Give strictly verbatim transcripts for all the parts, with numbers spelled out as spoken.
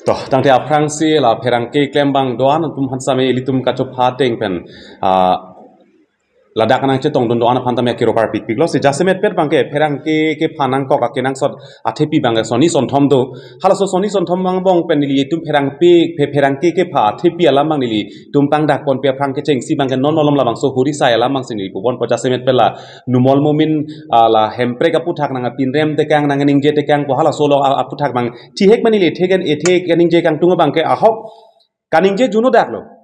To, tangte aphrangsi la pherangke klem abang do-an atum aphan sitame ilitum kachopha ateng pen, ah, ladak nangchetongdun do-an aphan tame akiro parpikpiklo. Si jasemetpet abangke pherangke kepha nangkok akenangsot athepi abangke sonni sonthom do. Halaso sonni sonthom angbong pen nelitum pherangke, phe-, pherangke kepha athepi alam abang nelitum pangdakponpe aphrang kechengsi abangke non malom labangso huri sai alam abangsi neli puponpo. Jasemetpet la Numal Momin, ah, la Hemprek aputhak nangpinrem tekang, nangningje tekangpo, halaso along a-, aputhak abang thihek mani le thek an ethe kaningje kangtung abangke ahok kaningje juno daklo.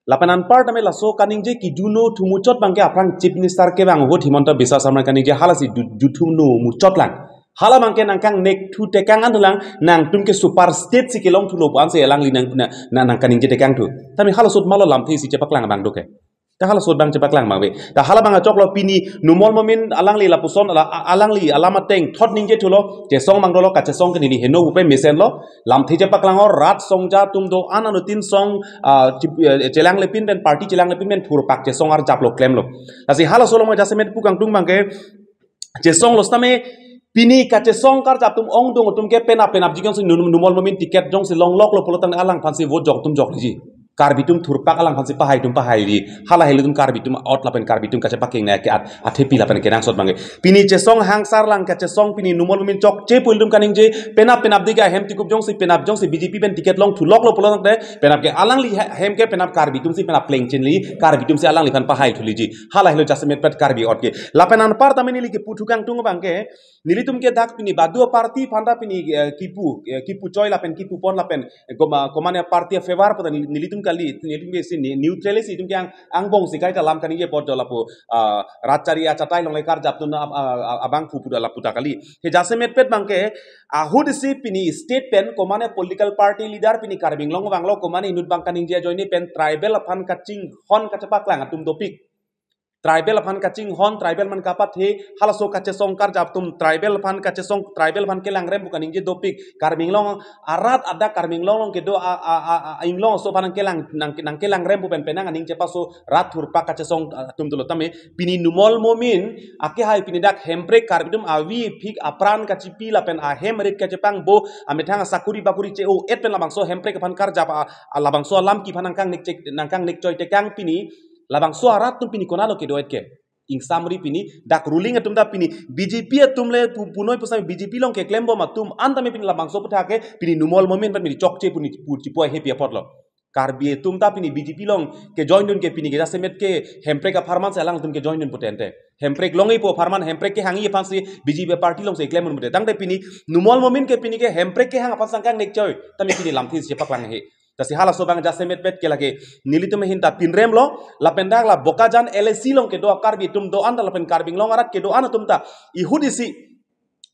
Lapen anpar tame laso kaningje kijuno thu muchot abangke aphrang Chief Minister kevang ahut Himanta Biswa Sarma kaningje halasi ju-, juthuno muchotlang. Hala abangke nangkangnek thu tekang an thulang, nangtum ke super state si kelong thulo pu ansi alangli nang, na, na, nangkaningje tekang thu. Tame halaso ahut malo lamthe si chepaklang abang doke. Ta halaso ahut abang chepaklang abang ave. Ta hala abang achoklo pini Numal Momin alangli lapuson ala, a-, alangli alam ateng thot ningje thulo, chesong abang dolo, kachesong ke neli heno pupe mesenlo, lamthe chepaklanglo, rat songja atum do-an anuttin song, ah, chip-, eh, chelanglepin pen, party chelanglepin pen thurpak chesong arjaplo klemlo. Lasi halaso along jasemet pu kangtung abangke chesonglo sitame pini kachesong karjap atum ongdung atum ke penap penapji jongsi Num-, Numal Momin ticket jongsi longloklo pulo tangte alangphansi vote jok atum jokliji. Karbi atum thurpak alangphansi pahai atum pahaiji. Hala helo atum Karbi atum ot lapen Karbi atum kachepakeng nai ke at, athepi lapen kenangsot abangke. Pini chesong hangsar lang kachesong pini Numal Momin chokche pu ilitum kaningje penap penapdik ahem tikup jongsi penap jongsi B J P pen ticket long thuloklo pulo tangte penap ke alangli he-, hem ke penap Karbi atumsi penap plengchinli, Karbi atumsi alangliphan pahai thuliji. Hala helo jasemetpet Karbi ot ke. Lapen anpar tame neli kipu thu kangtung abangke nelitum ke dak pini badu party aphan ta pini, eh, kipu, eh, kipu choi lapen kipupon lapen, eh, koma-, komane party a-favor pu ta neli-, nelitum kali, nelitum ke si ne-, neutral si itum ke ang, angbong si kaita lam kaningje apot do lapu, ah, rat chari achatai along le karjap atum a-, a-, a-, abang pu pu do lapu ta kali. He jasemetpet abangke ahut si pini state pen komane political party leader pini Karbi Anglong vanglo, komane inut abang kaningje ajoine pen tribal aphan kachinghon kachepaklang atum dopik. Tribal aphan kachinghon, tribal aphan kapathe, halaso kachesong karjap atum tribal aphan kachesong, tribal aphan kelangrem pu kaningje dopik. Karbi Anglong arat adak Karbi Anglong along kedo a, a, a, a, Anglong aso aphan nangkelang, nang, nangkelangrem pu pen penang aning chepaso rat thurpak kachesong atum dolo tame. Pini Numal Momin akehai pini dak Hemprek Karbi atum avi phik apran kachipi lapen ahem rit kachepangbo amethang asakuri bakuri che-o-et pen labangso Hemprek aphan karjap a, a labangso alam kiphan nangkangnek chek, nangkangnek choi tekang pini labangso arat atum pini konatlo kedo-et ke? Ingsamri pini dak ruling atum ta pini B J P atum le pu-, punoi pusami B J P along keklembo atum an tame pini labangso aputhak ke pini Numal Momin pen pini chokche pu ni pu chipu ahepi apotlo. Karbi atum ta pini B J P along kejoindun ke pini ke jasemet ke Hemprek apharman si alangtum kejoindun putente. Hemprek longji pu apharman, Hemprek kehangji aphansi B J P party alongsi klemdun pute. Tangte pini Numal Momin ke pini ke Hemprek kehang aphan si nangkangnek choi. Tame pini lamthe si chepaklanghe. Lasi halaso abang jasemetpet ke lake nelitum ahin ta pinremlo, lapen dak la Bokajan L A C along kedo Karbi atum do-an ta lapen Karbi Anglong arat kedo-an atum ta ihut isi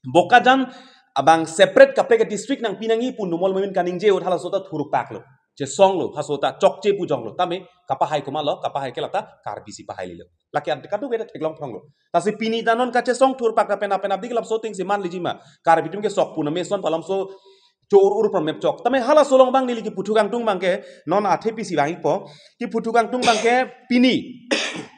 Bokajan abang separate kaprek district nangpi nangji pu Numal Momin kaningje ahut halaso ta thurpaklo, chesonglo, halaso ta chokche pu jonglo. Tame kapahai komatlo, kapahai ke lata Karbi si pahaililo. Lake ante kadokave ta theklong phronglo. Lasi pini ta non kachesong thurpak ta penap penapdik lapuson ateng si manlijima. Karbi atum ke sok pu na meson palamso cho-ur-ur pramep chok. Tame halaso along abang neli kipu thu kangtung abangke, non athepi si vang-ikpo, kipu thu kangtung abangke pini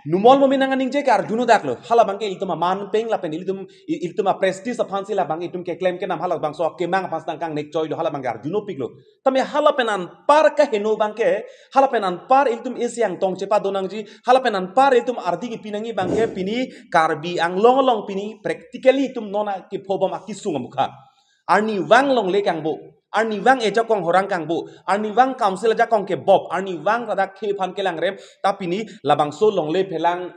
Numal Momin nangkaningje ke arjuno daklo. Hala abangke ilitum aman peng lapen ilitum, i-, ilitum a-prestige aphansi labang itum keklem kenam, hala abangso akemang aphansi nangkangnek choilo, hala abangke arjunopiklo. Tame hala pen anpar kaheno abangke, hala pen anpar ilitum isi angtong chepadon nangji, hala pen anpar ilitum ardi kipi nangji abangke pini Karbi Anglong along pini practically itum non a-, kephobom akesung amukha. Arnivang longle kangbo, arnivang ejakong horang kangbo, arnivang council ajakong kebop, arnivang ladak khei aphan kelangrem, ta pini labangso longle phelang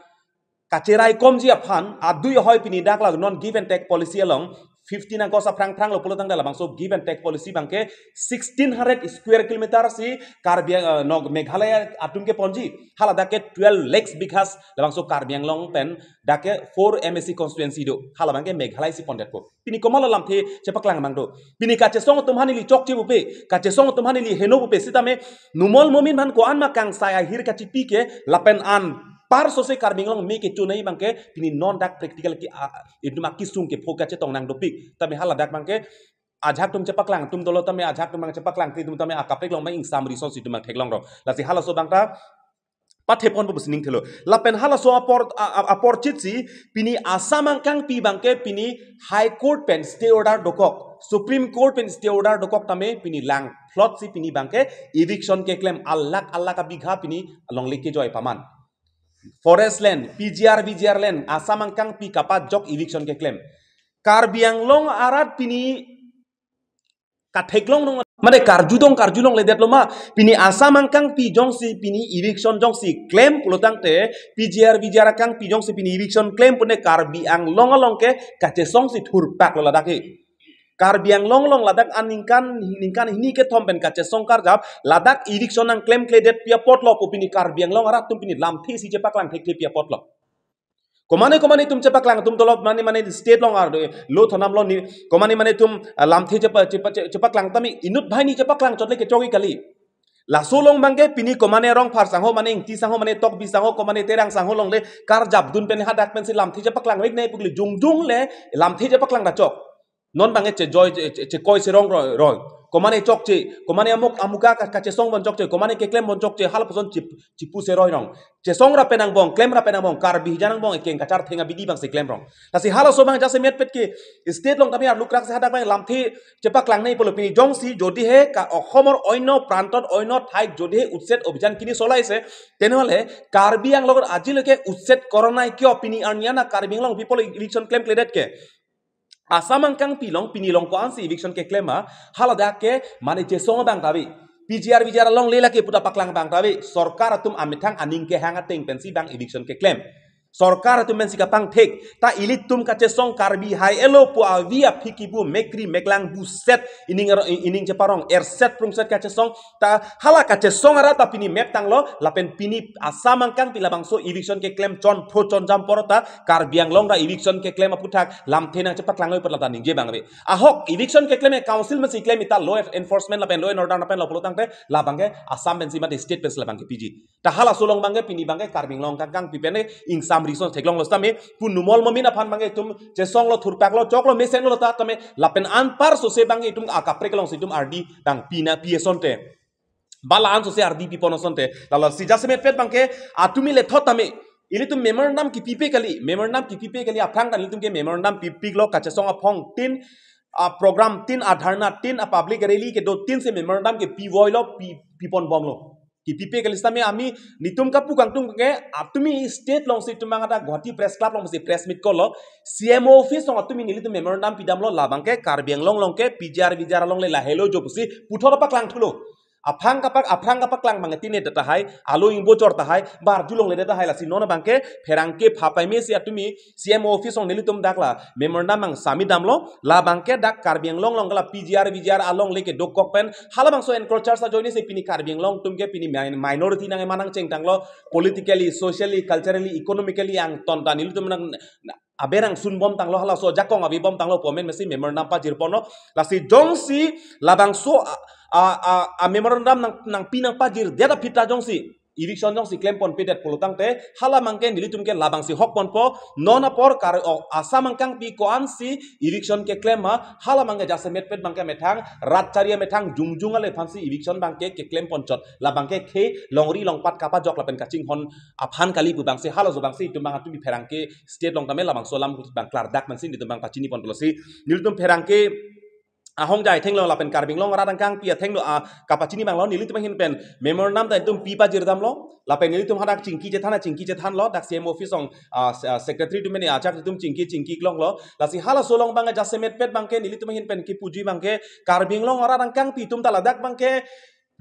kacheraikomji aphan, adui ahoi pini dak la non give and take policy along, fifteen August aphrang phranglo pulo tangte labangso give and take policy abangke sixteen hundred square kilometer si Karbi, eh, no, Meghalaya atum keponji, hala dak ke twelve lakhs bighas labangso Karbi Anglong pen dak ke four M A C constituency do, hala abangke Meghalaya si pondetpo. Pini komatlo lamthe chepaklang abang do? Pini kachesong atum aphan ili chokche pupe, kachesong atum aphan ili heno pupe, sitame Numal Momin aphan ko-an ma kangsai ahir kachipi ke lapen anpar sose Karbi Anglong me kecho nangji abangke pini non dak practical ke a, itum akesung kepho kachetong nangdopik. Tame hala dak abangke ajahak atum chepaklang atum dolo, tame ajahak atum abang chepaklangkle atum tame akaprek along abang ingsamri asonsi itum abang theklonglo. Lasi halaso abang ta Pathepon pusi ning thelo. Lapen halaso apor, a- a- apor chit si pini Assam angkangpi abangke pini High Court pen stay order dokok, Supreme Court pen stay order dokok tame pini langphlot si pini abangke eviction keklem alakh alakh abigha pini longle kejoi paman. Forest land, P G R, V G R land, Assam angkangpi kapajok eviction keklem. Karbi Anglong arat pini katheklong nong, mane karjudong karjulongledetlo ma, pini Assam angkangpi jongsi pini eviction jongsi klem pulotangte, P G R, V G R angkangpi jongsi pini eviction klem pune Karbi Anglong along ke kachesong si thurpaklo ladak he. Karbi Anglong along ladak aningkan, ningkan hini kethom pen kachesong karjap, ladak eviction nangklemkledet pi apotlo pu pini Karbi Anglong arat atum pini lamthe si chepaklang thekthepi apotlo. Komane komane itum chepaklang atum tolot mane mane state along arlo thonam lo ni, komane mane itum, ah, lamthe chepa, chepa, che- chepaklang tame inut banghini chepaklang chotle kechok-ik kali. Laso along abangke pini komane Rongphar sangho mane Ingti sangho mane Tokbi sangho komane Terang sangho alongle karjapdun pen hadak pensi lamthe chepaklang riknei pu kali, jongjong le lamthe chepaklang dachok. Non abangke chejoi che- che- chekoi serong roi roi. Komane chokche, komane amuk amuka ka- kachesong bon chokche, komane keklem bon chokche, halapuson chip- chipu seroi rong. Chesong ra pen angbong, klem ra pen angbong, Karbi hijan angbong, ekeng kachartheng abidi abangsi klem rong. Lasi halaso abang jasemetpet ke state along tame arlukrak si hadak abang lamthe chepaklangnei pulo pini jongsi jodi he ka Okhomor oino prantot oino thai jodi he utset obhijan kini solaise, tenhole Karbi Anglong aji leke utset kornai kio pini arni ana Karbi Anglong people eviction klemkledet ke. Assam angkangpi along pini along ko-ansi eviction keklem ma, haladak ke mane chesong abang ta ave. P G R V G R alongle lake puta paklang abang ta ave. Sorkar atum amethang aning kehang ateng pensi abang eviction keklem. Sorkar atum pensi kapangthek. Ta ilitum kachesong Karbi hai elo pu avi aphi kibu mekri meklang buset ining aro- ining cheparong erset prungset kachesong. Ta hala kachesong arat ta pini map tanglo, lapen pini Assam angkangpi labangso eviction keklem chonpho chonjam apor ta Karbi Anglong ra eviction keklem aputhak lamthe nangchepaklang oi pala ta ningje abang ave. Ahok eviction keklem e council pensi klem, ita law enforcement lapen law and order lapen lo pulotangte labangke Assam pensi mate state pensi labangke piji. Ta halaso along abangke pini abangke Karbi Anglong angkangpi pen ingsam rison theklonglo sitame pu numol momin aphan abangke itum chesonglo thurpaklo choklo mesenlo ta tame lapen anpar sose abangke itum akaprek alongsi itum ardi abang pina pi asonte. Bala an sose ardi pipon asonte. Lalo si jasemetpet abangke atumi lethot tame ilitum memorandum kipipe kali, memorandum kipipe kali aphrang ta ilitum ke memorandum pipiklo kachesong aphong tin, a program tin, a dharna tin, a public rally kedo tin si memorandum ke pivoilo pi- piponbomlo. Kipipe kali sitame ami nelitum kapu kangtung ke atumi state alongsi itum abang ada Guwahati Press Club alongsi press meet kolo, C M O office along atumi nelitum memorandum pidamlo labangke Karbi Anglong along ke P G R V G R alongle lahelo jo pusi puthot paklang thulo. Aphrang kapak aphrang kapaklang abang tine data hai, alo ingbojor tahai, barjulongle data hai, lasi non abangke pherangke phapai mesi atumi C M O office along nelitum dak la memorandum abang submit damlo, labangke dak Karbi Anglong along kala P G R V G R alongle kedokok pen halabangso encroachers ajoine si pini Karbi Anglong atum ke pini min- minority nang emang nangchengtanglo, politically, socially, culturally, economically angton ta nelitum nang na- aberang sunbomtanglo, halaso ajakong avebomtanglo pu amen mesi memorandum pajirponlo. Lasi jongsi labangso a, a, a, a memorandum nang nangpi nangpajirdet aphi ta jongsi eviction jongsi klemponpedet pulotangte hala abangke nelitum ke labangsi hokponpo. Non apor Kar- o, Assam angkangpi ko-ansi eviction keklem ma, hala abangke jasemetpet abangke methang rat chari amethang jongjong ale aphansi eviction abangke keklem ponchot, labangke khei longri longpat kapajok lapen kachinghon aphan kali pu abangsi halaso abangsi itum abang atumi pherangke state along tame labangso alam abang klardak pensi nelitum abang pachiniponlo si nelitum pherangke ahongjai athenglo lapen Karbi Anglong arat angkangpi athenglo a kapachini abanglo, nelitum ahin pen memorandum ta itum pi pajirdamlo lapen nelitum hadak chingki chethan a chingki chethanlo, dak C M O office along a, se- a, secretary atum mene ajak itum chingki chingki klonglo. Lasi halaso along abang jasemetpet abangke nelitum ahin pen kipuji abangke Karbi Anglong arat angkangpi itum ta ladak abangke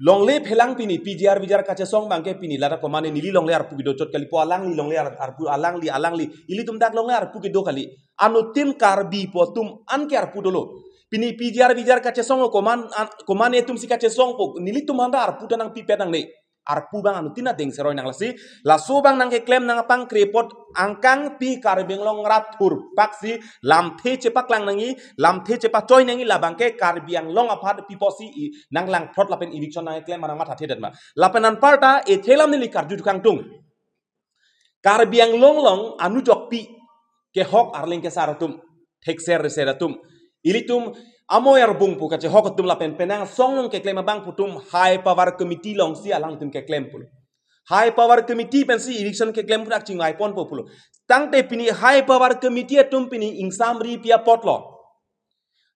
longle phelang pini P G R V G R kachesong abangke pini ladak komane neli longle arpu kedo chot kali pu alangli longle ar- arpu alangli alangli ilitum dak longle arpu kedo kali. Anuttin Karbi pu atum anke arpu dolo. Pini P G R V G R kachesong koman an- komane atumsi kachesongpo, nelitum anta arpu ta nangpipet nangne. Arpu abang anuttin adeng seroi nang, lasi laso abang nangkeklem nangpangkre apot angkangpi Karbi Anglong arat thurpaksi lamthe chepaklang nangji, lamthe chepachoi nangji, labangke Karbi Anglong aphan piposi i nanglangphlot lapen eviction nangkeklem ma nangmathathedet ma. Lapen anparta ethe alam neli karju kangtung. Karbi Anglong along anujokpi kehok arleng kesar atum, thekser reser atum, ilitum amoi arbung pu kachehok atum lapen penang song along keklem abang pu atum high power committee alongsi alangtum keklem pulo. High power committee pensi eviction keklem kunak chingvai ponpo pulo. Tangte pini high power committee atum pini ingsamri pi apotlo.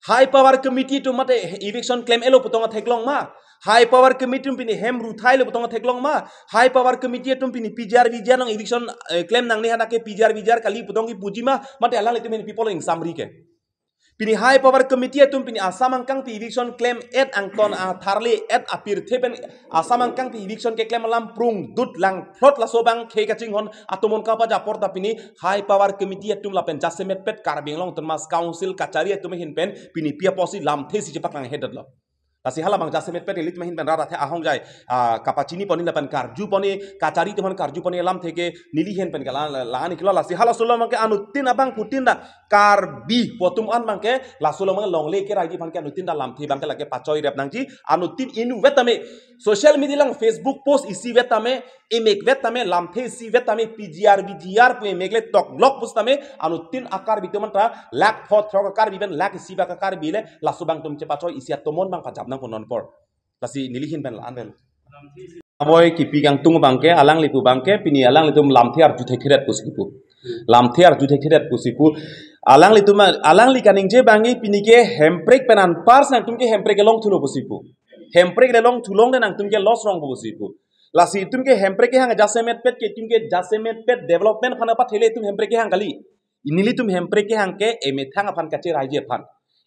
High power committee atum mate eviction klem-etlo pu tong atheklong ma? High power committee atum pini hem ruthai-lo pu tong atheklong ma? High power committee atum pini P G R V G R along eviction, eh, klem nangne hadak ke P G R V G R kali pu tong kipuji ma? Mate alanglitum pini pi apotlo ingsamri ke. Pini high power committee atum pini Assam angkangpi eviction klem-et angton atharle-et apirthe pen Assam angkangpi eviction keklem alam prungdut langphlot, laso abang khei kachinghon atomon kapaja apor ta pini high power committee atum lapen jasemetpet Karbi Anglong Autonomous Council kachari atum ahin pen pini pi apotsi lamthe si chepaklanghe detlo. Lasi halabang jasemetpet ilitum ahin pen rat athe ahongjai, ah, kapachini pon-i lapen karju pon-i, kachari atum aphan karju pon-i lamthe ke neli ahin pen ke la, la, la-an iklo. Lasi halaso along abang ke anuttin abangphutin ta Karbi pu atum an abang ke laso along abang longle keraiji aphan ke anuttin ta lamthe abang ke lake pachoi rep nangji, anuttin inutvet tame social media along Facebook post isivet tame, emekvet tame, lamthe isivet tame, P G R V G R pu emek le toklok pusitame anuttin a-Karbi atum anta lakh pho throk a-Karbi pen lakh isi bak a-Karbi le laso abang atum chepachoi isi atomon abang pajap nangpo non apor. Lasi neli ahin pen la-an vel. Amoi kipi kangtung abang ke, alangli pu abang ke, pini alanglitum lamthe arju thekthedet pusi pu. Lamthe arju thekthedet pusi pu. Alanglitum, alangli kaningje abang ke pini ke Hemprek pen anpar si nangtum ke Hemprek kelong thulo pusi pu. Hemprek le long thulong de nangtum ke loss rong pusi pu. Lasi itum ke Hemprek kehang jasemetpet ke itum ke jasemetpet development aphan apathele itum Hemprek kehang kali. Nelitum Hemprek kehang ke emethang aphan kacheraiji aphan.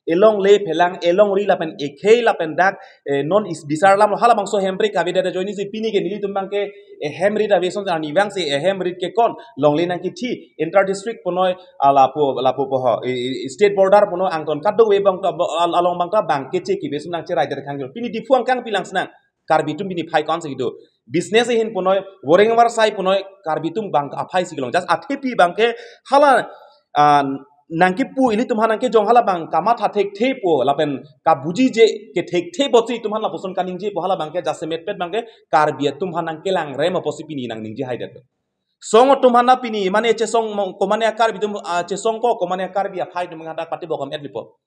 Elongle phelang, elongri lapen ekhei lapen dak, eh, non is bisar alam halabangso Hemprek kavedet ajoine si pini ke nelitum abang ke ehem rit ave ason arni abang si ehem rit ke kon longle nangkithi inter district punoi alapo, lapu po ho, i, i, state border punoi angton kadokave abang ta, al-, along abang ta abang keche kibe ason nangcherai der khang. Pini Diphu angkangpi lang si nang Karbi atum pini phai ko-an si kedo. Business ahin punoi, woreng war sai punoi, Karbi atum abang aphai si kelong. Just athepi abang ke hala, ah, nangkipu ilitum aphan nangkejong halabang kamatha thekthe po, lapen kabuji-je kethekthe po si itum aphan lapuson kaningje po halabang ke jasemetpet abang ke Karbi atum aphan nangkelang rem apotsi pini nangningje haidet. Song atum aphan ta pini, mane chesong mo, komane a-Karbi atum, ah, chesong po, komane a-Karbi aphai atum hadak pati bokam et lipo.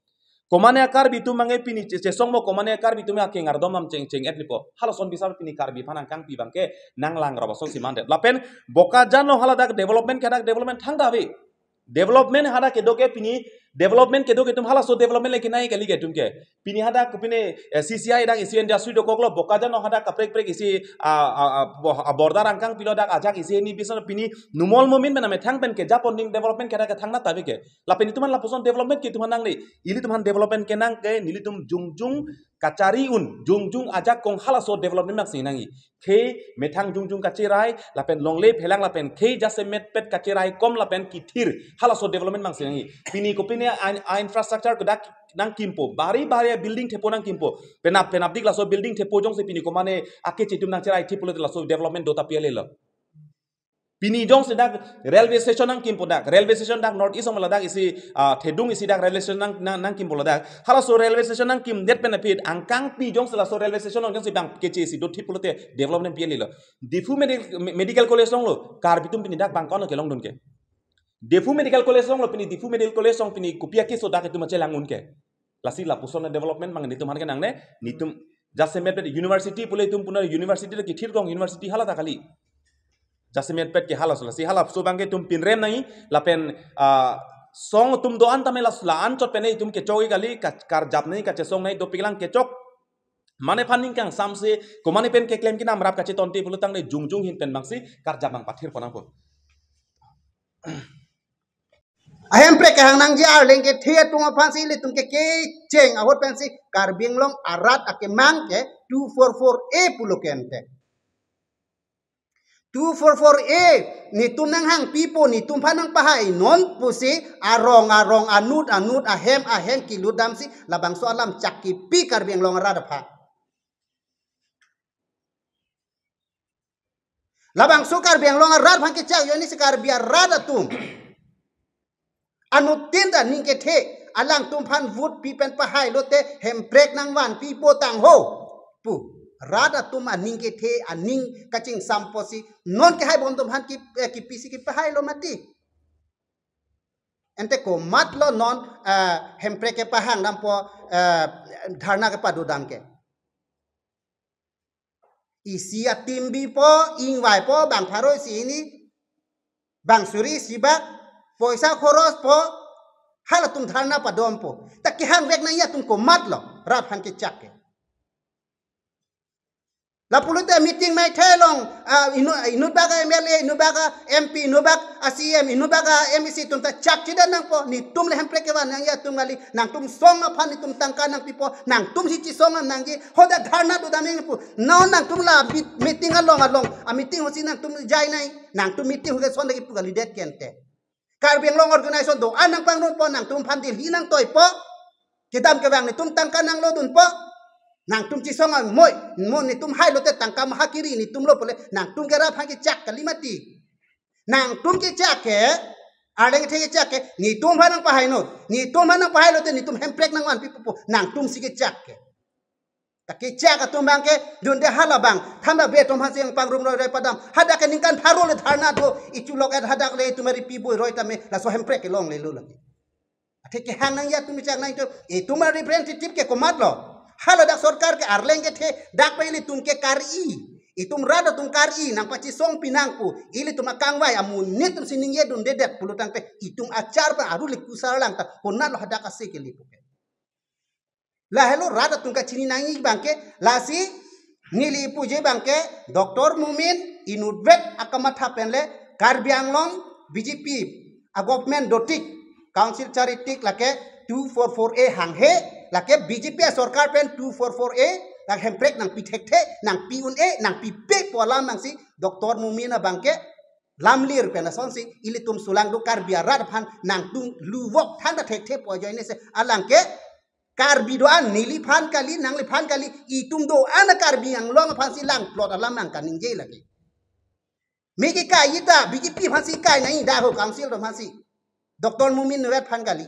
Komane a-Karbi atum abang ke pini che-, chesong mo, komane a-Karbi atum akeng ardom am cheng, cheng et lipo. Halason bisar pini Karbi aphan angkangpi abang ke nanglang rap ason si mandet. Lapen Bokajan along haladak development ke hadak development thangta ave. Development hadak kedo ke pini, development kedo ke itum halaso development le kenai kali ke itum ke. Pini hadak pini, eh, C C I dak isi industry dokoklo, Bokajan along hadak kaprek prek isi, ah, ah, ah, bo-, ah, border angkangpilo dak ajak isi hini bison pini numol momin pen amethang pen kejapon ding development ke hadak kethang nat ave ke. Lapen itum aphan lapuson development ke itum aphan nangne. Ilitum aphan development kenang ke nelitum jongjong kachari un, jongjong ajakong halaso development abang si nangji. Khei methang jongjong kacherai, lapen longle phelang lapen khei jasemetpet kacherai kom lapen kithir halaso development abang si nangji. Pini kopine a, a-infrastructure kedak nangkimpo, bari bari building thepo nangkimpo. Penap, penapdik laso building thepo jongsi pini komane akeche atum nangcherai thi pulote laso development do ta pi alelo. Pini jongsi dak railway station nangkimpo dak. Railway station dak North East along ladak isi, ah, thedung isi dak railway station nang, nang, nangkimpo ladak. Halaso railway station nangkimdet pen aphi angkangpi jongsi laso railway station along jongsi abang keche isi dothip pulote development pi alelo. Diphu Medi-, Me-, Medical College alonglo, Karbi atum pini dak abang ko-an kelongdun ke. Diphu Medical College alonglo, pini Diphu Medical College along pini kopi akeso dak itum achelang un ke. Lasi lapuson development abang nelitum aphan kenangne, nelitum jasemetpet university pule itum puna university le kithir kong university hala ta kali. Jasemetpet ke halaso, lasi halaso abang ke itum pinrem nangji, lapen, ah, song atum do-an tame las la-an chot pen itum kechok-i kali, ka-, karjap nangji, kachesong nangji, dopik lang kechok. Mane aphan ning kangsamse, komane pen keklem kenam rap kachetonte pulo tangte jongjong ahin pen abang si karjap abang pathir pon nangpo. Ahemprek kehang nangji arleng kethe atum aphan si ilitum ke kecheng ahut pen si Karbi Anglong arat akemang ke two four four A pulo ke ante. Two four four A, netum nanghangpipo, netum aphan nangpahai non pusi arong arong, anut anut, ahem ahem kelut damsi labangso alam chak kipi Karbi Anglong arat aphan. Labangso Karbi Anglong arat aphan kechak ajoine si Karbi arat atum anuttin ta ning kethe, alangtum aphan vote pi pen pahai lote Hemprek nangvanpipo tangho pu rat atum aning kethe, aning kachingsampo si non kehai bom atum aphan ki, eh, kipisi kipahai lo mati. Ante komatlo non, eh, Hemprek kepahang dampo, eh, dharna kepado dam ke. Isi atimbipo, ingvaipo, bang pharo isi hini, bang suri isi bak, poisa khorospo, halatum dharna padompo. Ta kehang vek nangji atum komatlo, rat aphan kechak ke. Lapulote meeting maithai along, ah, inu-, inut bak a M L A, inut bak a M P, inut bak a C E M, inut bak a M A C atum ta chak chidan nangpo, netum le Hemprek kevan nangji atum kali, nangtum song aphan netum tangka nangpipo, nangtum si chesong nangji, hadak dharna dodam nangpo, non nangtum la bit-, meeting along along, a meeting ahutsi nangtum jai nai, nangtum meeting ahut ke son lagi pu kalidet kente. Karbi Anglong organization do-an nangpangrumpo, nangtum aphan Delhi nangtoipo. Kedam kevang netum tangka nanglodunpo. Nangtum chesong amoi, mo netum hailote tangka maha kiri netumlo pule, nangtum ke rat aphan kechak kali mati. Nangtum kechak ke, Arleng kethe kechak ke, netum aphan nangpahai non. Netum aphan nangpahailote netum Hemprek nangvanpipo, nangtum si kechak ke. Ta kechak atum abang ke, dunde hala abang, thandabe atum aphansi nangpangrum roiroi padam. Hadak ke ningkan pharo le dharna do, ichulok et hadak le itum ari pi bui roi tame, laso Hemprek kelonglelo lagi. Athe kehang nangji atum chak nang itum, itum a representative ke komatlo. Haladak sorkar ke Arleng kethe, dak pa ilitum ke kar-i. Itum rat atum kar-i, nangpachesongpi nang pu, ilitum akangvai amonit atum si ningje dundedet pulo tangte, itum achar pa aru le kusar lang ta, konatlo hadak ase kelipo ke. Lahelo rat atum kachini nangji abang ke, lasi neli puji abang ke, Doctor Momin inutvet akamatha pen le, Karbi Anglong B J P a government dotik, council charitik lake two four four A hanghe, lake B J P a sorkar pen two four four A, lake Hemprek nangpi thekthe, nangpi un-e, nangpipe pu alam nangsi, Doctor Momin abang ke, lamlir pen asonsi, ilitum sulang do Karbi arat aphan, nangtum luvok thangta thekthe pu ajoine si, alang ke, Karbi do-an neliphan kali, nangliphan kali, itum do-an a Karbi Anglong aphansi langplot alam nangkaningje lagi. Me kekai ta, B J P aphansi kai nai dak ho council do aphansi. Doctor Momin inutvet aphan kali.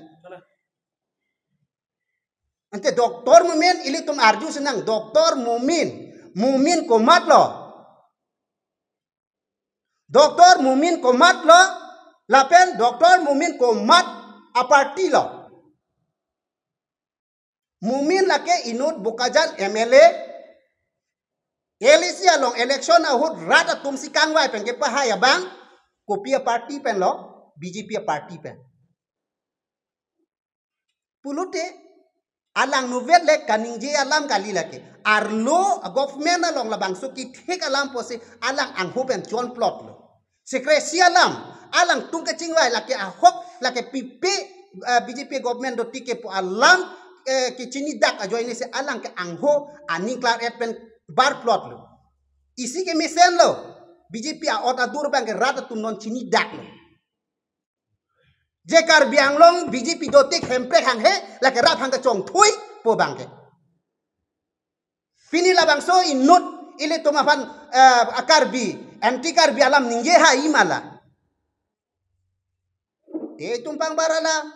Ante Doctor Momin ilitum arju sinang, Doctor Momin, Momin komatlo. Doctor Momin komatlo, lapen Doctor Momin komat a party lo. Momin lake inut Bokajan M L A, L A C along election ahut rat atum si kangvai pen kepahai abang, kopi a party pen lo, B J P a party pen. Pulote, alang inutvet le kaningje alam kali lake. Arlo a government along labangso kethek alam pusi alang angho pen chonplotlo. Secrecy alam, alangtum kachingvai lake ahok, lake pipe, eh, B J P government dotik ke pu alam, eh, kachinidak ajoine si alang ke angho aning klar et pen barplotlo. Isi ke mesenlo, B J P a-ot adur abang ke rat atum non chinidaklo. Je Karbi Anglong B J P dotik Hemprek hanghe, lake rat aphan kachongthui pu abang ke. Pini labangso inut ilitum aphan, eh, a Karbi, anti Karbi alam ningje ha imala. Te itum pangbar alam,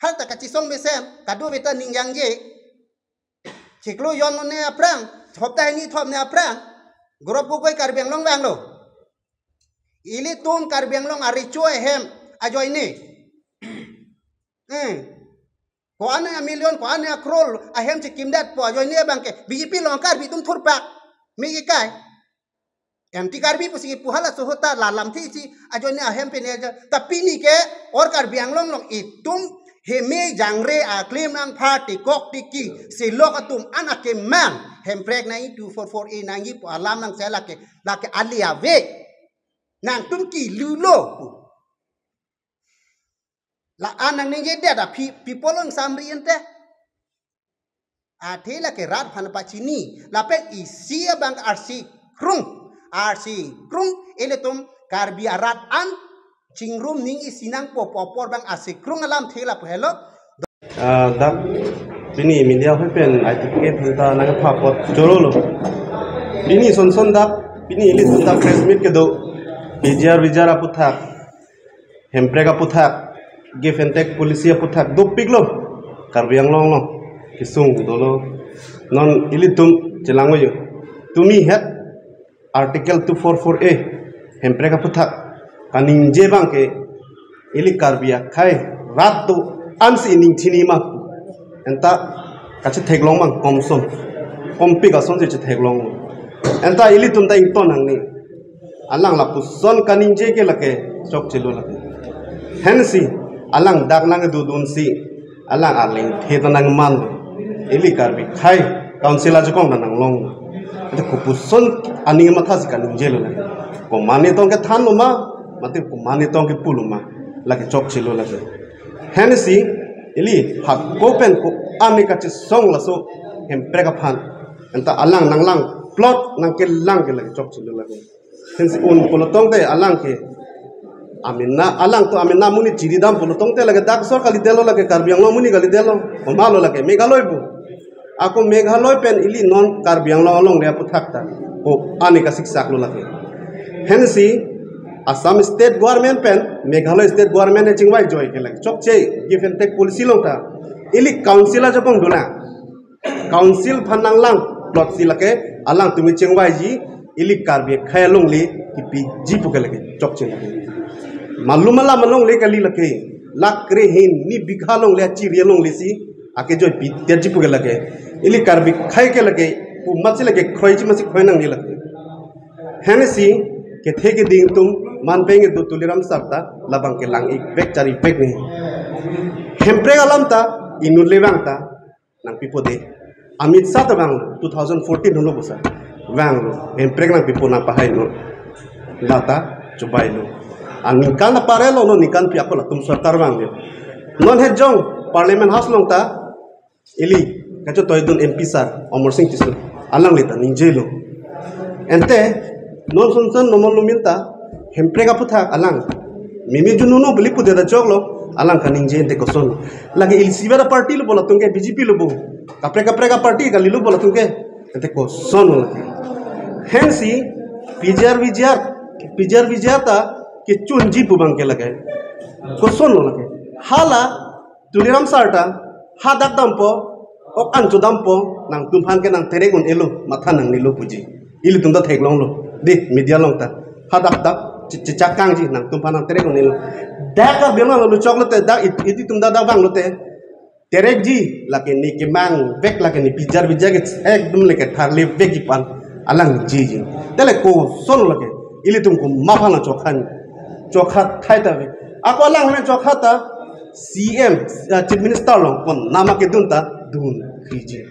hal ta kachesong mesen, kadokave ta ningjangje. Chiklo jon ne aphrang, hopta hini thom ne aphrang, Gaurav Gogoi Karbi Anglong vanglo. Ilitum Karbi Anglong arecho ahem ajoine. Eh. Ko-an a million, ko-an a crore ahem chekimdet pu ajoine abang ke B J P along Karbi atum thurpak. Me kekai. Anti Karbi pusi kipu halaso ahut ta lalam thi si ajoine ahem pen aja. Tapi pini ke or Karbi Anglong along itum heme jangre a claim nangpha tekok tiki selok atum an akemang Hemprek nangji two four four A nangji pu alam nangsi lake, lake ale ave. Nangtum kilulo pu. La-an nangningjedet a pi-, people along samri ente. Athe lake rat aphan pachini. Lapen isi abang arsi krung. Arsi krung ilitum Karbi arat an chingrum ning isi nangpo pu apor abang arsi krung alamthe lapu helo. Ah, dak pini media ahoi pen I T K pen ta nangpha apot chorolo. Pini son son dak, pini ilitum ta press meet kedo. P G R V G R aputhak, Hemprek aputhak, give and take policy aputhak dopiklo. Karbi Anglong along kesung dolo. Non ilitum chelang-o yo. Tumi het Article two four four A, Hemprek aputhak kaningje abang ke, ili Karbi akhei rat do-an si ining chinima. Anta kachetheklong abang komson, kompik asonsi chetheklong. Anta ilitum ta ington nangne. Alang lapuson kaningje ke lake chokchelo lake. Hensi alang dak nangdodunsi alang arleng the ta nangman. Ili Karbi Khei Council ajakong ta nanglong. Anta kopuson aning mathasi kaningjelo lake. Komatne tong kethanlo ma, mate komatne tong kepulo ma, lake chokchelo lake. Hensi ili hako pen ko-an kachesong laso hemprek aphan. Anta alang nanglang plot nangkelang ke lake chokchelo lake. Hensi un pulo tongte alang ke amena, alang to amena amonit chiridam pulo tongte lake dak sor kalidetlo, lake Karbi Anglong amonit kalidetlo. Komatlo lake Meghalaya pu. Ako Meghalaya pen ili non Karbi Anglong alongle aputhak ta ko-an kasiksak lo lake. Hensi Assam State Government pen Meghalaya State Government chingvai joi ke lake chokche give and take policy along ta ili council ajakong dolang. Council aphan nanglang plot si lake alangtum chingvaiji, ili Karbi Khei alongle kipiji pu ke lake chokche lake. Malum alam alongle kali lake, lakh kre hini bigha alongle achiri alongle si akejoipi terji pu ke lake. Ili Karbi Khei ke lake komatsi lake khoiji masi khoi nangne lake. Hensi kethe keding atum man peng do Tuliram Sir ta labang ke lang-ik vek chari vek ne. Hemprek alam ta inut le vang ta nangpipo de. Amit Shah ta vang two thousand fourteen holo bosa. Vanglo. Hemprek nangpipo nangpahailo. Lata chobailo. Aningkan aparelo, non ningkan pi ako latum sorkar vanglo. Non hejong Parliament House along ta ili kachetoidun M P sir Amarsing Tisso alangli ta ningjelo. Ante non sonson nomor lumin ta hemprek aputhak alang mimi jununo beli pudet ajoklo, alang kaningje ante koson. Lake ilsiver aparty lo pu latum ke, B J P lo pu. Kaprek kaprek aparty kalilo pu latum ke. Ante koson lake. Hensi P G R V G R, P G R V G R ta kechunji pu abang ke lake. Koson lake. Hala Tuliram Sir ta hadak dampo, ok an chodampo, nangtumphan ke nangterek un-elo, matha nangnelo puji. Ilitum ta theklonglo, de media along ta. Hadak dak, che-, chechak kangji, nangtumphan nangterek un-elo. Dak Karbi Anglong lo choklo te, dak it-, ilitum dak dak vanglo te. Terekji, lake ne kemang vek, lake ne pijar bijar ke, ekdom lake tharle vekji pu an alang jiji. Tele koson lake, ilitum komat aphan chokhan, chokhat thai ta ve. Ako alang ne chokhat ta, C M, uh, Chief Minister along konat ma kedun ta dun piji.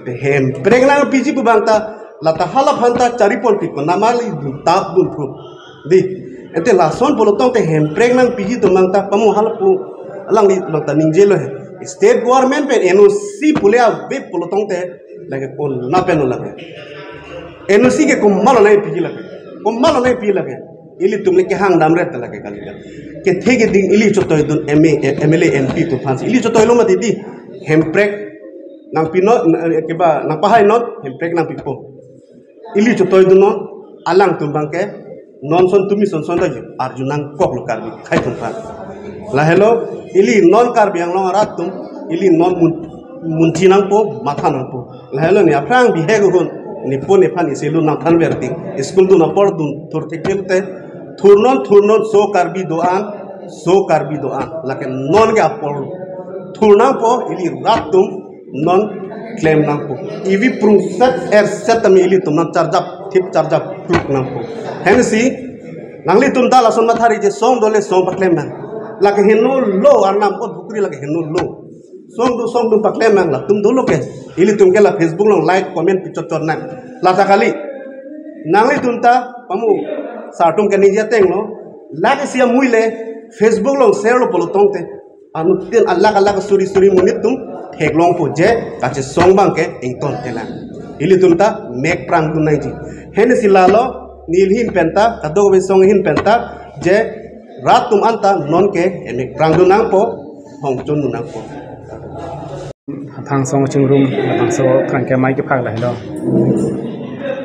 Te hemprek nangpiji pu abang ta, lata hala aphan ta chari ponpi konat ma le dun tap dun thu. Di, ante lason pulo tongte hemprek nangpiji atum abang ta pamu hala pu alangli abang ta ningjelo he. State government pen N O C pule ave pulo tongte lake konat pen lo lake. N O C ke komatlo nangpiji lake. Komatlo nangpiji lake. Ilitum le kehang damret lake kali ka. Kethe keding ili chetoidun M A, M L A, M P atum aphansi. Ili chetoilo mati di. Hemprek nangpinon, eh, keba, nangpahainon, hemprek nangpipo. Ili chetoidunnon, alangtum abang ke, non son tumi son son ta arju nangkoklo Karbi Khei atum aphan. Lahelo, ili non Karbi Anglong arat atum, ili non mun-, munthi nangpo, matha nangpo. Lahelo ne aphrang bihek ahut, nepo nephan isi lu nangthan verting. School dun apor dun thur thekpil te. Thurnon, thurnon, so Karbi do-an, so Karbi do-an. Lake non ke apor. Thur nangpo, ili rat atum, non klem nangpo. Ivi prungset erset tame ilitum nangcharjap, thip charjap, pluk nangpo. Hensi, nanglitum ta lason mathari je song dole song paklem nang. Lake heno lo arnam ot bukri lake heno lo. Song do song do paklem nang latum dolo ke. Ilitum ke la Facebook along like, comment pi chot chot nang. Lata kali. Nanglitum ta pamu sir atum ke ningje ateng lo. Lake sia mui le Facebook along share lo pulo tongte. Anuttin alak alak suri suri monit atum theklongpo je kachesong abang ke ington kelang. Ilitum ta mek prang dun nangji. Hensi lalo neli ahin pen ta, kadokave asong ahin pen ta, je rat atum anta non ke emek prang dun nangpo, hongchon dun nangpo. Aphangsong chingrum, aphangsong aphrang ke mai kephak lahelo.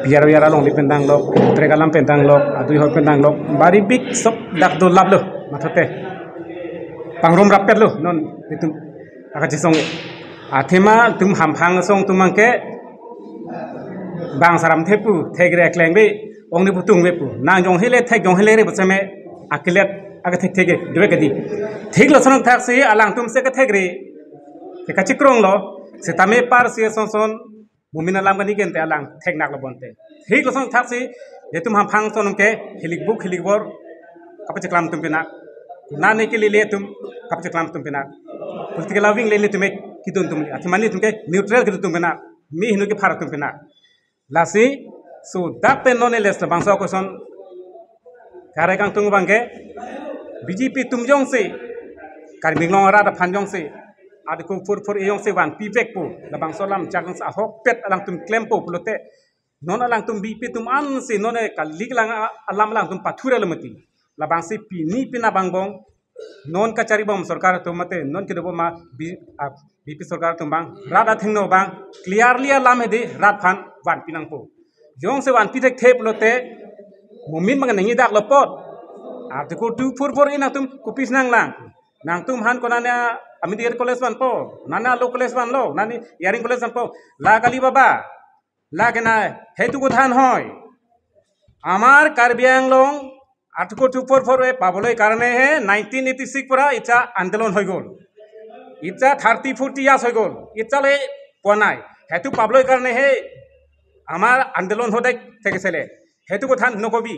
Piyar piyar along li pen danglok, trek alam pen danglok, adui hor pen danglok, bari bik sok dak do laplo, mathote. Pangrum rappetlo, non itum akachesong. Athema itum hamphang asong atum abang ke bang saram thepu, thekre klengve, ong ne putung ve pu. Nang jong hele, thek jong hele re pu seme, akilet, akathek thek, dua kadi. Thik lo sonong thak si, alangtum si kathekre. Ke kachikrong lo, setame par si son son, Mumin alam kani kente alang theknak lo bonte. Thik lason thaksi, itum hamphang ason ke hilikbuk hilikbor kapacheklam atum pinak. Nane ke lele atum kapacheklam atum pinak. Political loving lele atum ke kedun atum, athimani atum ke neutral kedun atum pinak. Mi hinu ke phar atum pinak. Lasi, so dak pen non eles labangso akoson kare kangtung abang ke B J P atum jongsi, Karbi Anglong arat aphan jongsi, Article four four A jongsi vanpi vekpo, labangso alam chak jongsi ahokpet alangtum klempo pulote, non alangtum B J P atum ansi non e kalik lang a-, alam alangtum pathura lo mati. Labangsi pini pina bangbong, non kachari bom sorkar atum mate, non kedo bom ma B-, ah, B J P sorkar atum abang, rat athengno abang, clearly alam hedi rat aphan vanpi nangpo. Jongsi vanpi thekthe pulote, mumin abang nangji dak lo apot. Article two four four A nangtum kopisi nanglang. Nangtum aphan konane a-, a-medical college vanpo, nane a-law college vanlo, nane hearing college vanpo. La kali baba, la kena hetu kothan hoi. Amar Karbi Anglong Article two four four A পাবলৈ কাৰণে হে nineteen eighty six পৰা ইচ্ছা আন্দোলন হৈ গ'ল। ইচ্ছা thirty forty years হৈ গ'ল, ইচ্ছালৈ পোৱা নাই। সেইটো পাবলৈ কাৰণে হে আমাৰ আন্দোলন সদায় থাকিছিলে। সেইটো কথা নকবি,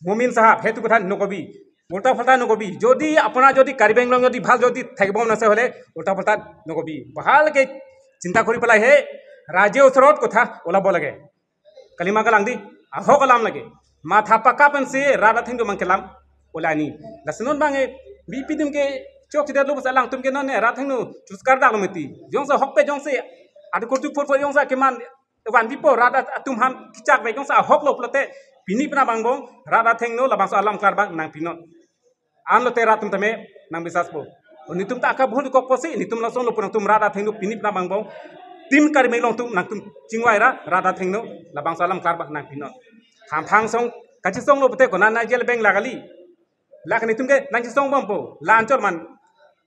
মুমিন চাহাব, সেইটো কথা নকবি। উল্টা ফাল্টা নকবি। যদি আপোনাৰ যদি কাৰ্বি আংলং যদি ভাল যদি থাকিব মন আছে হ'লে উল্টা ফাল্টা নকবি। ভালকে চিন্তা কৰি পেলাই হে ৰাইজৰ ওচৰত কথা ওলাব লাগে। Kalima kalang di, ahok alam lagi. Matha paka pensi rat athengno abang ke lam ulani. Lasi non abang e, B J P atum ke chokchedet lo bas alangtum ke non e rat athengno chuskar dak lo mati. Jongsi ahokpet jongsi, Article two four four jongsi keman vanpipo rat atum aphan kechak ve jongsi ahok lo pulote, pini pina bangbong, rat athengno labangso alam klar abang nangpinon. Anlote rat atum tame nangbisaspo. Netum ta akabhul kok pusi, netum lason lo pu nangtum rat athengno pini pina bangbong. Tim Karbi Anglong atum nangtum chingvai ra, rat athengno labangso alam klar abang nangpinon. Hamphang asong, kachesong lo pute konane jail beng la kali. La ke netum ke nangchesong bompo, la anchot man.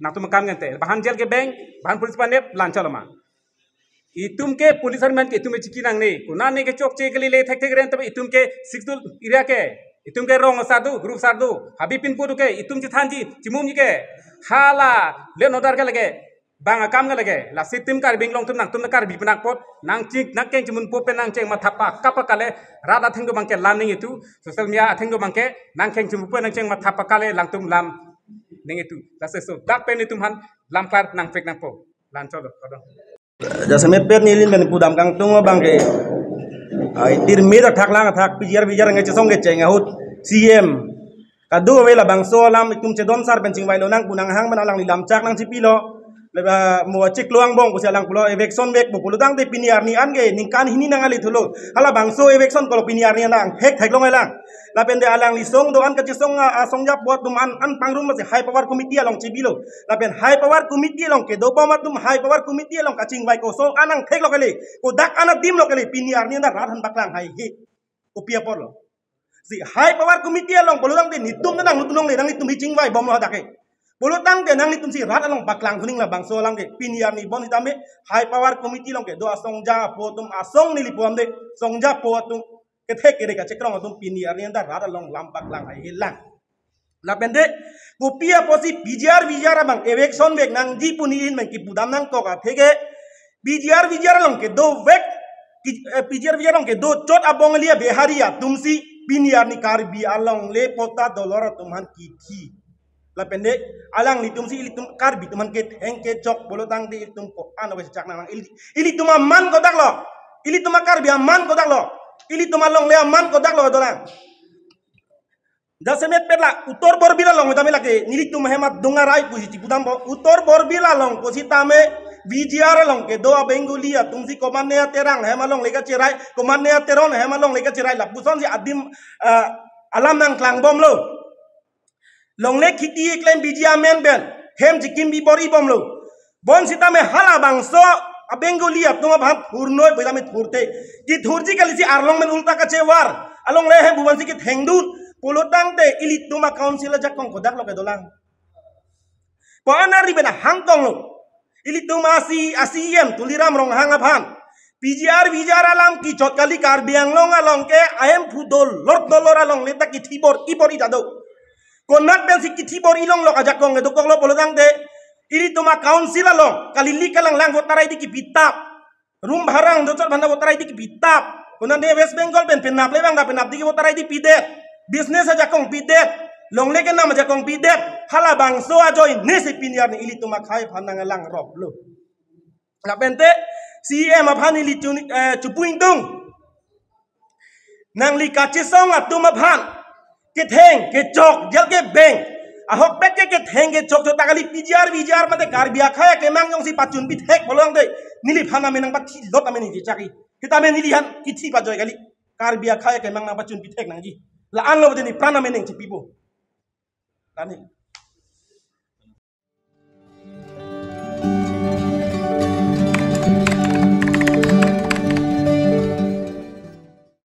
Nangtum akam kente, bahan jail ke beng, bahan police panep, la anchot lo ma. Itum ke police army ke itum chiki nangne. Konane ke chokche ke lele thekthek ren tapi itum ke Sixth Schedule area ke. Itum ke rong asar do, group asar do. Habe pinpo do ke, itum chethanji, chimumji ke. Hala, le nodar ke lage. Bang akam ke lage. Lasi tim Karbi Anglong atum nangtum na Karbi pinak apot. Nangching, nangkeng chimunpo pen nangcheng matha paka paka le. Rat athengno abang ke lam ning itu. Social media athengno abang ke. Nangkeng chimunpo nangcheng matha paka le langtum lam ning itu. Lasi so, dak pen itum aphan lam klar nangpek nangpo. La anchot lo, kodong. Jasemet pen neli pen pudam kangtung abang ke. Ai, tirmit athak lang athak P G R V G R nge chesong kecheng ahut C M. Kadokave labangso alam itum chedon sar pen chingvai lonang pu nanghang man alangli lamchak nangchipilo. Leba mo chiklo angbong pusi alang pulo eviction vekpo pulo tangte pini arni an ke ningkan hini nang ali thulo. Halabangso eviction kolo pini arni an nang hek theklong elang. Lapen de alangli song do-an kachesong a, asong japo atum an, an pangrum masi high power committee along chibilo. Lapen high power committee along kedo bom atum high power committee along kachingvai kosong an nang theklo kali. Kodak an adim lo kali pini arni an rat aphan paklang haihe. Kopi apor lo. Si high power committee along pulo tangte netum nang lutunong le nanglitum hi chingvai bomlo hadak ke. Pulo tangte nanglitum si rat along paklang kuning labangso alam ke pini arni bonsitame high power committee along kedo asong japo atum asong neli puam de song japo atum kethek kere kachekrong atum pini arni an rat along lam paklang haihe lang. Lapen de, kopi apotsi P G R V G R abang eviction vek nangji pu ne in abang kipudam nangkok atheke, P G R V G R along kedo vek, ki-, eh, P G R V G R along kedo chot abong liya Bihari atumsi pini arni Karbi alongle patta dolor atum aphan kithi. Lapen de, alanglitumsi ilitum Karbi atum aphan ketheng kechok pulo tangte ilitum ko-an ave chak nang ili, ilitum aman kodak lo, ilitum Karbi aman kodak lo, ilitum alongle aman kodak lo dolang. Jasemet pet la Uttor Borbil along tame lake nelitum ahem adung arai pusi chipudampo. Uttor Borbil along pusitame V G R along kedo a-Bengali atumsi komatne a-Terang ahem alongle kacherai, komatne a-Teron ahem alongle kacherai lapusonsi adim, ah, alam nangklangbomlo. Longle khiti keklem biji amen pen hem chikim bibor-ibomlo. Bonsitame halabangso a-Bengali atum aphan thurnoi pu tame thurthe. Kethurji kalisi arlong pen ulta kachevar. Alongle hem buvansi kethengdun. Pulo tangte ilitum a-council ajakong kodak lo kedolang. Pu-an ari pen ahangtong lo. Ilitum a-C-, a-C E M Tuliram Ronghang aphan P G R V G R alam kechot kali, Karbi Anglong along ke ahemphu dolor dolor alongle ta kithi bor-i bor-i ta do. Konat pensi kithi bor-i longlo ajakong kedokoklo pulo tangte ilitum a-council along kali li kalang lang voter I D kipitap. Room bhara do chot aphan ta voter I D kepitap. Konat de West Bengal pen penap le bang ta penapdi ke voter I D pidet. Business ajakong pidet. Longle kenam ajakong pidet. Halabangso ajoine si pini arni ilitum akhei aphan nanglang rop lo. Lapente C E M aphan ili chun, eh, chipu ingtung. Nangli kachesong atum aphan ketheng kechok jal kebeng. Ahokpet ke ketheng kechok chot ta kali P G R, V G R mate Karbi akhei akemang jongsi pachun pithek pulo tangte neliphan amen nangpathilot amen nangchechak-i. Seta amen neli aphan kithi pajoi kali. Karbi akhei akemang nangpachun pithek nangji. La-an lo bete nepran amen nangchepipo. Tani.